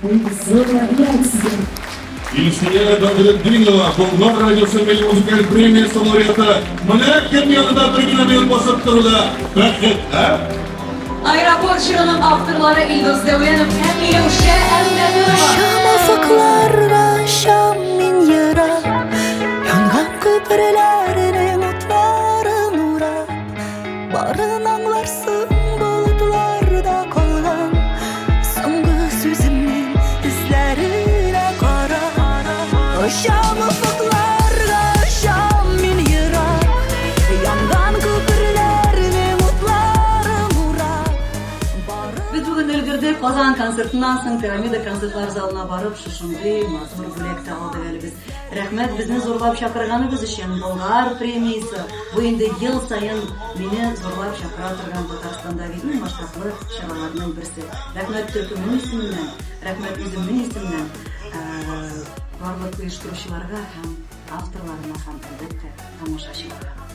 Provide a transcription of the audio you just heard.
Бик зур рәхмәт сезгә. Илсөя Бәдретдинова, Болгар радиосы милли музыкаль премиясе лауреаты. Менә кем янында бер генә минут басып тору да бәхет, ә? Аэропорт җырының авторлары Илдус Дәүләнов һәм Миләүшә Әмдәнова. Очам офыкларга, очам мин ерак, Янган күперләрнең утларын урап, Барын аңларсың болытларда калган Соңгы сүземнең эзләренә карап. Очам офыкларга, очам мин ерак, Янган күперләрнең утларын урап. Барын Без бүген өлгердек. Казан концертыннан соң Пирамида концертлар залына барып, шушындый матур бүләк тә алдык әле без. Рәхмәт безне зурлап чакырганыгыз өчен, Болгар премиясе. Бу инде ел саен мине зурлап чакыра торган Татарстандагы иң масштаблы чараларның берсе. Рәхмәт төркемем исеменнән, рәхмәт үземнең исемнән барлык оештыручыларга һәм авторларына һәм, әлбәттә, тамашачыларга.